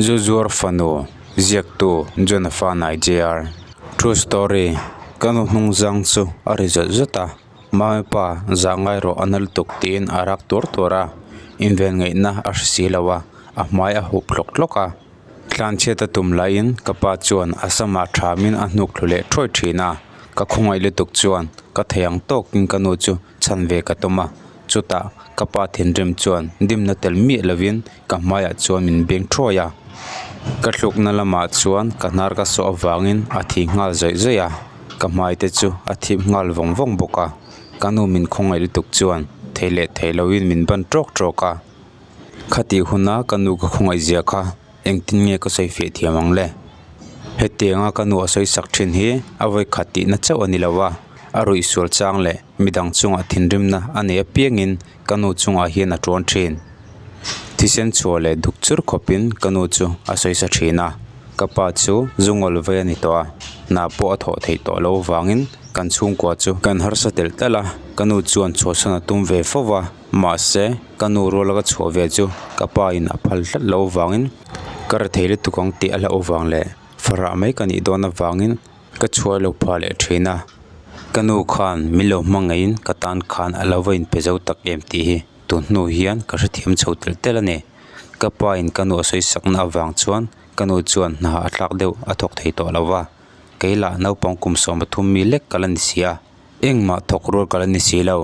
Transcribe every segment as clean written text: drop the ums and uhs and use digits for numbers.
Zu zuar fanu ziaktu John Fanai JR. True story, Ka nu hnung zang chu a ri zawt zawt a, Mami pa zah ngai rawh a na lutuk tiin a rak tuar tuar a, inven ngaihna a hre si lo a, a hmai a hup hlawk hlawk a. Tlanchhiat a tum laiin ka pa chuan a samah thamin a hnuk thlu leh thuai thin a, ka khawngaih lutuk chuan ka thei ang tawkin ka nu chu chhan ve ka tum a, chutah ka pa thinrim chuan dimna tel miah lovin ka hmaiah chuan min beng thuai a, ka thlukna lamah chuan ka hnar ka sawh avangin a thi nghal zawih zawih a, ka hmai te chu a thip nghal vawng vawng bawk a, ka nu min khawngaih lutuk chuan thei leh thei lovin min ban tawk tawk a, khatih huna ka nu ka khawngaih zia kha engtin nge ka sawi fiah thiam ang le? Hetianga ka nu a sawi sak thin hi a vawi khat tihna chauh a ni lo a, a ruih sual chang leh midang chungah thinrimna a nei apiangin ka nu chungah hian a tuan thin. Thisen chhuah leh duk chur khawpin ka nu chu a sawi sa thin a, ka pa chu zu ngawl vei a ni tawh a, hna pawh a thawh theih tawh loh avangin kan chhungkua chu kan harsa telh telh a, ka nu chuan chhuahsan a tum ve fo va. Mahse, ka nu ruala ka chhuah ve chu ka pa in a phal tlat loh avangin ka ri thei lutuk ang tih a hlauh avang leh farah mai ka nih dawn avangin ka chhuah lo phah leh thin a. Ka nu khan min lo hmangaihin ka tan khan a lo va inpe zo tak em tih hi tun hnu hian ka hrethiam chho telh telh a ni. Ka pa in ka nu a sawi sakna avang chuan ka nu chuan hna a thlak deuh a thawk thei tawh lo va, kei lah naupang kum 13 mi lek ka la ni si a. Engmah thawk rual ka la ni si lo.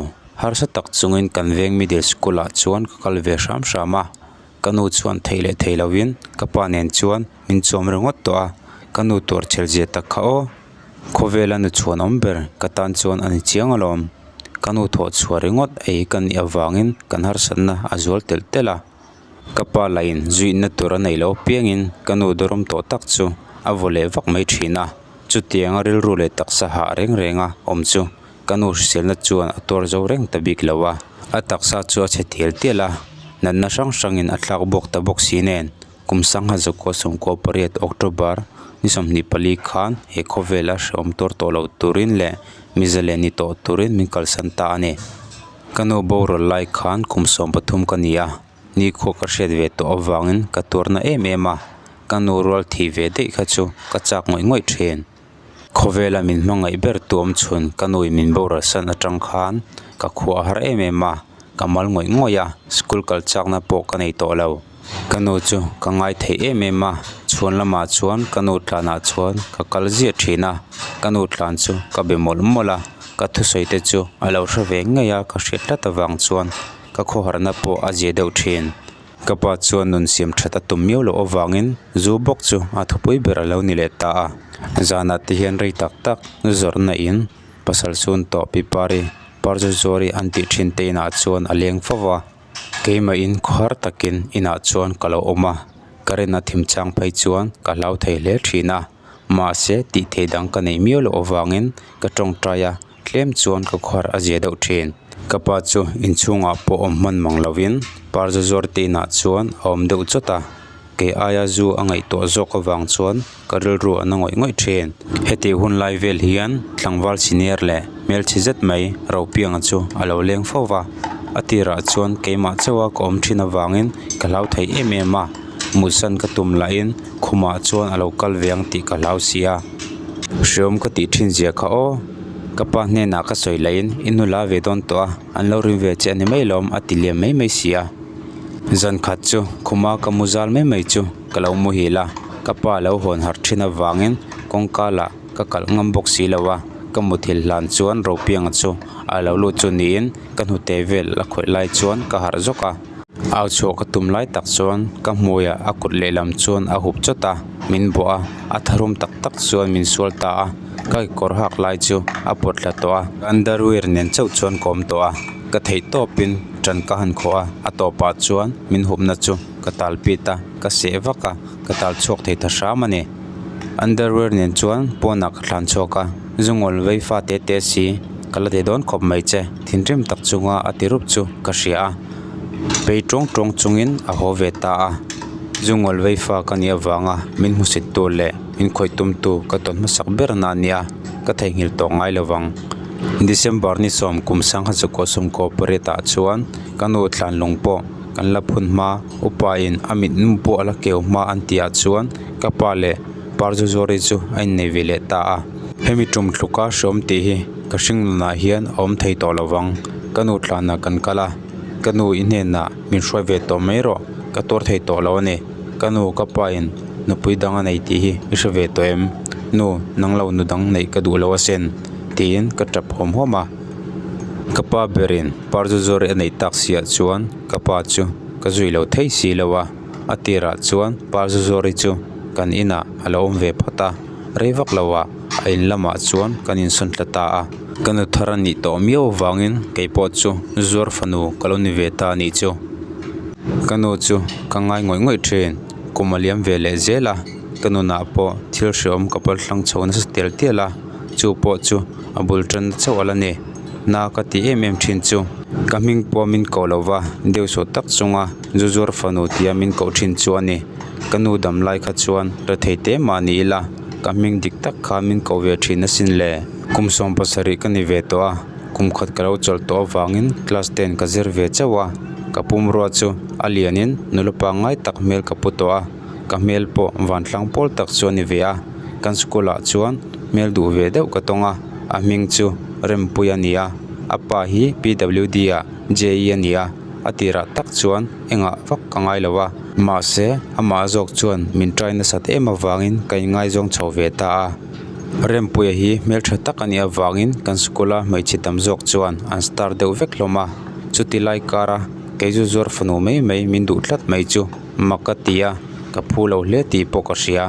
Harsa tak chungin kan veng middle school ah chuan ka kal ve hram hram a. Ka nu chuan thei leh thei lovin ka pa nen chuan min chawm ringawt tawh a. Ka nu tuar chhel zia tak kha aw. Khawvela nu chhuan awm ber ka tan chuan a ni chiang alawm. Ka nu thawh chhuah ringawt ei ka nih avangin kan harsatna a zual telh telh a. Ka pa lahin zuihna tur a neih loh apiangin ka nu dawrawm tawh tak chu a vaw leh vak mai thin a. Chutianga rilru leh taksa hah reng renga awm chu ka nu hriselna chuan a tuar zo reng ta bik lo a. A taksa chu a chhe tial tial a, natna hrang hrangin a thlak bawk ta bawk si nen kum sangha zakua sawmkua pariat October ni 24 khan he khawvela hrehawm tuar tawh lo turin leh mizalen ni tawh turin min kalsan ta a ni. Ka nu boral lai khan kum 13 ka ni a, nikhua ka hriat ve tawh avangin ka tuarna em em a, ka nu rual thih ve daih kha chu ka chak ngawih ngawih thin. Khawvela min hmangaih ber tu awm chhun ka nuin min boral san atang khan ka khua a har em em a, ka mal ngawih ngawih a, school kal chakna pawh ka nei tawh lo. Ka nu chu ka ngai thei em em a, chhuan lamah chuan ka nu tlanah chuan ka kal ziah thin a, ka nu tlan chu ka be mawlh mawlh a, ka thusawi te chu a lo hre ve ngei a ka hriat tlat avang chuan ka khawharna pawh a zia deuh thin. Ka pa chuan nun siam that a tum miau loh avangin zu bawk chu a thupui ber a lo ni leh ta a, zanah te hian rei tak tak zawrhna in pasal chhun tawh pi pari parzu zuari an tih thin te inah chuan a leng fo va. Keimahin khawhar takin inah chuan ka lo awm a, ka rin a thim chang phei chuan ka hlau thei hle thin a, mahse tih theih dang ka neih miau loh avangin ka tawngtai a, tlem chuan ka khawhar a zia deuh thin. Ka pa chu inchhungah pawh awm hman mang lovin parza zuar te inah chuan a awm deuh chawt a, kei aia zu a ngaihtuah zawk avang chuan ka rilru a na ngawih ngawih thin. Hetih hun lai vel hian tlangval senior leh hmelchhe zet mai Ropianga chu a lo leng fo va, a tirah chuan keimah chauha ka awm thin avangin ka hlau thei em em a, mutsan ka tum lahin khumah chuan a lo kal ve ang tih ka hlau si a. Hreawm ka tih thin zia kha aw, ka pa hnenah ka sawi lahin i nu la ve dawn tawh a, an lo rim ve che a ni mai lawm a ti liam mai mai si a. Zan khat chu khuma ka mu zal mai mai chu ka lo muhil a, ka pa lo hawn harh thin avangin kawngka lah ka kalh ngam bawk si lo a, ka muthilh hlan chuan Ropianga chu a lo lut chu niin ka hnute vel a khawih lai chuan ka harh zawk a. Au chhuah ka tum lai tak chuan ka hmuiah a kut lehlam chuan a hup chawt a, min bawh a, a tharum tak tak chuan min sual ta a, ka kekawr hak lai chu a pawt thla tawh a, ka underwear nen chauh chuan ka awm tawh a, ka theih tawpin ṭan ka han khawh a, a tawpah chuan min hupna chu ka tal pit a, ka seh vak a, ka tal chhuak thei ta hram a ni. Underwear nen chuan pawnah ka thlan chhuak a, zungawl vei fa te te si ka la ti dawn khawp mai che, thinrim tak chunga a ti rup chu ka hria a, pei tawng tawng chungin a haw ve ta a, zungawl vei fa ka nih avanga min hmusit tur leh min khawih tum tu ka tawn hmasak ber na a nia, ka theihnghilh tawh ngai lo vang. December ni sawm kum sangha chukua sawmkaw pariatah chuan ka nu thlan lung pawh. kan la phun hma, upa in a mitmu pawh a la keu hma an tih ah chuan ka pa leh Parzuzuari chu a innei ve leh ta a. Hemi tum thluka hreawm tih hi ka hring nunah hian a awm thei tawh lovang. Ka nu tlanah kan kal a, ka nu i hnenah min hruai ve tawh mai rawh, ka tuar thei tawh lo a ni. Ka nu ka pa in nupui dang a nei tih hi i hre ve tawh em? Nu, nang lo nu dang neih ka duh lo asin, tiin ka tap hawm hawm a. Ka pa berin Parzuzuari a neih tak siah chuan ka pa chu ka zui lo thei si lo a. A tirah chuan Parzuzuari chu kan inah a lo awm ve phawt a, rei vak lo ah a in lamah chuan kan insawn tla ta a. Ka nu thar a nih tawh miau avangin kei pawh chu zuar fanu ka lo ni ve ta a nih chu. Ka nu chu ka ngai ngawih ngawih thin, kum a liam ve leh zel a, ka nunah pawh thil hreawm ka pal hlang chho nasa tial tial a, chu pawh chu a bul tan chauh a la ni. Na ka ti em em thin chu. Ka hming pawh min koh lo va, deuhsawh tak chunga zu zuar fanu tia min koh thin chu a ni. Ka nu dam lai kha chuan rethei te mah ni ila, ka hming dik tak kha min koh ve thin asin le. Kum 17 ka ni ve tawh a, kum khat ka lo chawlh tawh avangin class ten ka zir ve chauh a, ka pumrua chu a lianin nula pangngai tak hmel ka pu tawh a, ka hmel pawh vantlang pawl tak chu a ni ve a, kan school ah chuan hmel duh ve deuh ka tawng a, a hming chu Rempuia a ni a, a pa hi PWD ah JE a ni a, a tirah tak chuan engah vak ka ngai lo a, mahse amah zawk chuan min try nasat em avangin ka inngaizawng chho ve ta a. Rempuia hi hmeltha tak a nih avangin kan school a hmeichhe tam zawk chuan an star deuh vek hlawm a, chuti lai kara kei zu zuar fanu mai mai min duh tlat mai chu mak ka ti a, ka phu lo hle tih pawh ka hria.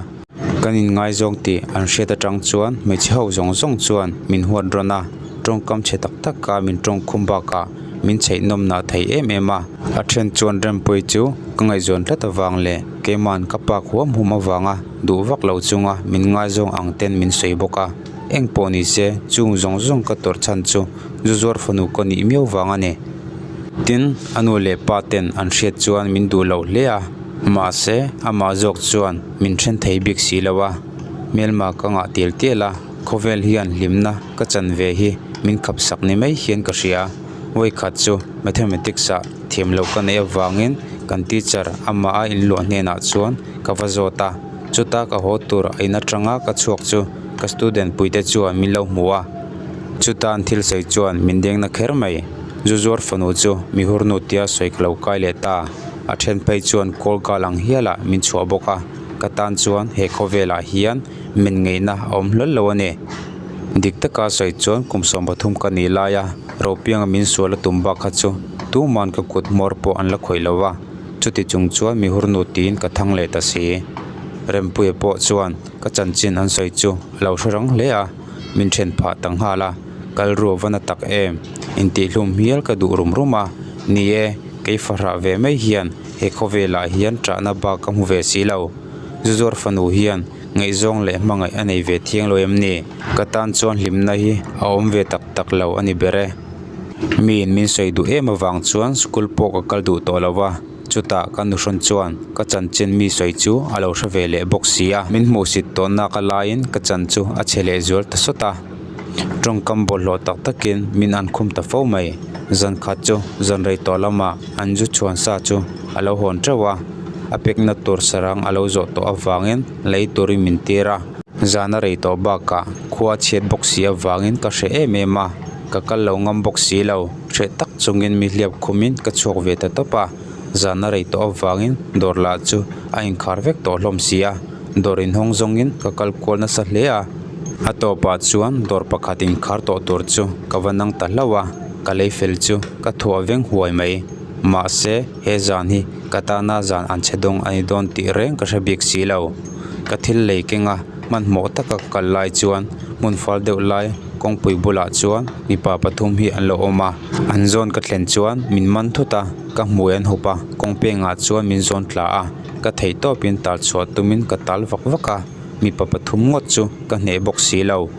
Kan inngaizawng tih an hriat atang chuan hmeichhe ho zawng zawng chuan min huat rawn a, tawngkam chhe tak taka min tawngkhum bakah min chheih nawmnah thei em em a. A then chuan Rempuia chu ka ngaihzawn tlat avang leh keima'n ka pak huam huam avanga duh vak lo chunga min ngaizawng ang ten min sawi bawk a, eng pawh ni se chung zawng zawng ka tawrh chhan chu zu zuar fanu ka nih miau vang a ni. Tin, a nu leh pa ten an hriat chuan min duh lo hle a, mahse amah zawk chuan min then thei bik si lo a, hmelma ka ngah tial tial a, khawvel hian hlimna ka chan ve hi min khap sak ni mai hian ka hria. Vawikhat chu Mathematics ah thiam loh ka neih avangin kan teacher amah a inluah hnenah chuan ka va zawt a, chuta ka haw tur a in atanga ka chhuak chu ka student puite chuan min lo hmu a, chuta an thil sawi chuan min deng na kher mai. Zu zuar fanu chu mi hurnu tia sawi ka lo kai leh ta, a then phei chuan kawl gal ang hialah min chhuah bawk a, ka tan chuan he khawvelah hian men ngeihna a awm hlawl lo a ni. Dik taka sawi chuan kum 13 ka nih laia Ropianga min sual a tum bak kha chu tuman ka kut hmawr pawh an la khawih lo va. Chuti chung chuan mi hurnu tiin ka thang leh ta si. Rempuia pawh chuan ka chanchin an sawi chu a lo hre rang hle a, min then phah ta nghal a, kal ruah va na tak em? Intihhlum hial ka duh rum rum a, ni e, kei fahrah ve mai hian he khawvelah hian ṭahna bak ka hmu ve si lo. Zuzuar fanu hian ngaihzawng leh hmangaih a nei ve thiang lo em ni? Ka tan chuan hlimna hi a awm ve tak tak lo a ni ber e. Miin min sawi duh em avang chuan school pawh ka kal duh tawh lo va, chutah ka nuhrawn chuan ka chanchin mi sawi chu a lo hre ve leh bawk si a. Min hmuhsit tawh nak a laiin ka chan chu a chhe leh zual ta sawt a. Tawngkam bawlhhlawh tak takin min an khum ta fo mai. Zan khat chu zan rei tawh lamah an zu chhuan sa chu a lo hawn teuh a, a pekna tur sarang a lo zawh tawh avangin lei turin min tir a. Zan a rei tawh bakah khua a chhiat bawk si avangin ka hreh em em a. Ka kal lo ngam bawk si lo, hreh tak chungin mi hliap khumin ka chhuak ve ta tawp a, zan a rei tawh avangin dawr lah chu a inkhar vek tawh hlawm si a, dawr inhawng zawngin ka kal kual nasa hle a, a tawpah chuan dawr pakhat inkhar tawh tur chu ka va nang ta hlauh a, ka lei fel chu ka thuah veng huai mai. Mahse, he zan hi ka tana zan an chhe dawng a ni dawn tih reng ka hre bik si lo. Ka thil lei keng a, hmanhmawh taka ka kal lai chuan hmun fal deuh lai kawngpui bulah chuan mipa pathum hi an lo awm a, an zawn ka thlen chuan min man thut a, ka hmui an hup a, kawng pengah chuan min zawn tla a, ka theih tawpin tal chhuah tumin ka tal vak vak a, mipa pathum ngawt chu ka hneh bawk si lo.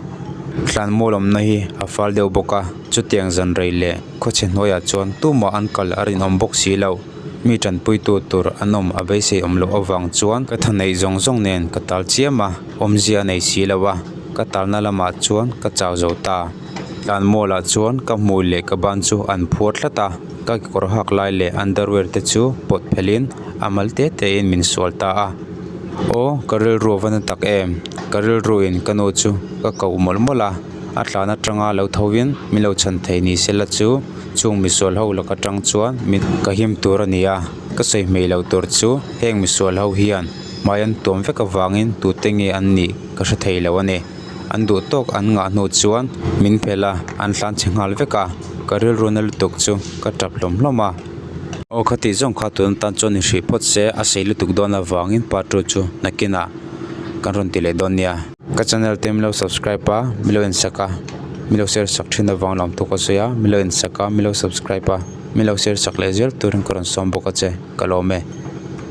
Thlanmual awmna hi a fal deuh bawk a, chutiang zan rei leh khawchhe hnuaiah chuan tumah an kal a rinawm bawk si lo. Mi tanpuitu tur an awm a beisei awm loh avang chuan ka tha neih zawng zawng nen ka tal chiam a, awmzia a nei si lo a, ka talna lamah chuan ka chau zo ta. Tlanmualah chuan ka hmui leh ka ban chu an phuar tlat a. Ka kekawr hak lai leh underwear te chu pawt phelh in a mal te te in min sual ta a. Aw ka rilru a va na tak em! Ka rilru in ka nu chu ka koh mawlh mawlh a, a tlan atanga lo tho in min lo chhan thei ni se la chu chung misual ho laka tang chuan min ka him tur a ni a, ka sawi hmei loh tur chu heng misual ho hian hmai an tuam vek avangin tute nge an nih ka hre thei lo a ni. An duh tawk an ngah hnu chuan min phelh a, an tlan chhe nghal vek a, ka rilru na lutuk chu ka tap hlawm hlawm a. Aw khatih zawng kha tun atan chuan inhrih phawt se a sei lutuk dawn avangin part two chu nakinah kan rawn ti leh dawn nia. Ka channel te min lo subscribe a, min lo ensak a, min lo share sak thin avang lawm thu ka sawi a, min lo ensak a, min lo subscribe a, min lo share sak leh zel turin ka rawn sawm bawk a che, ka lawm e.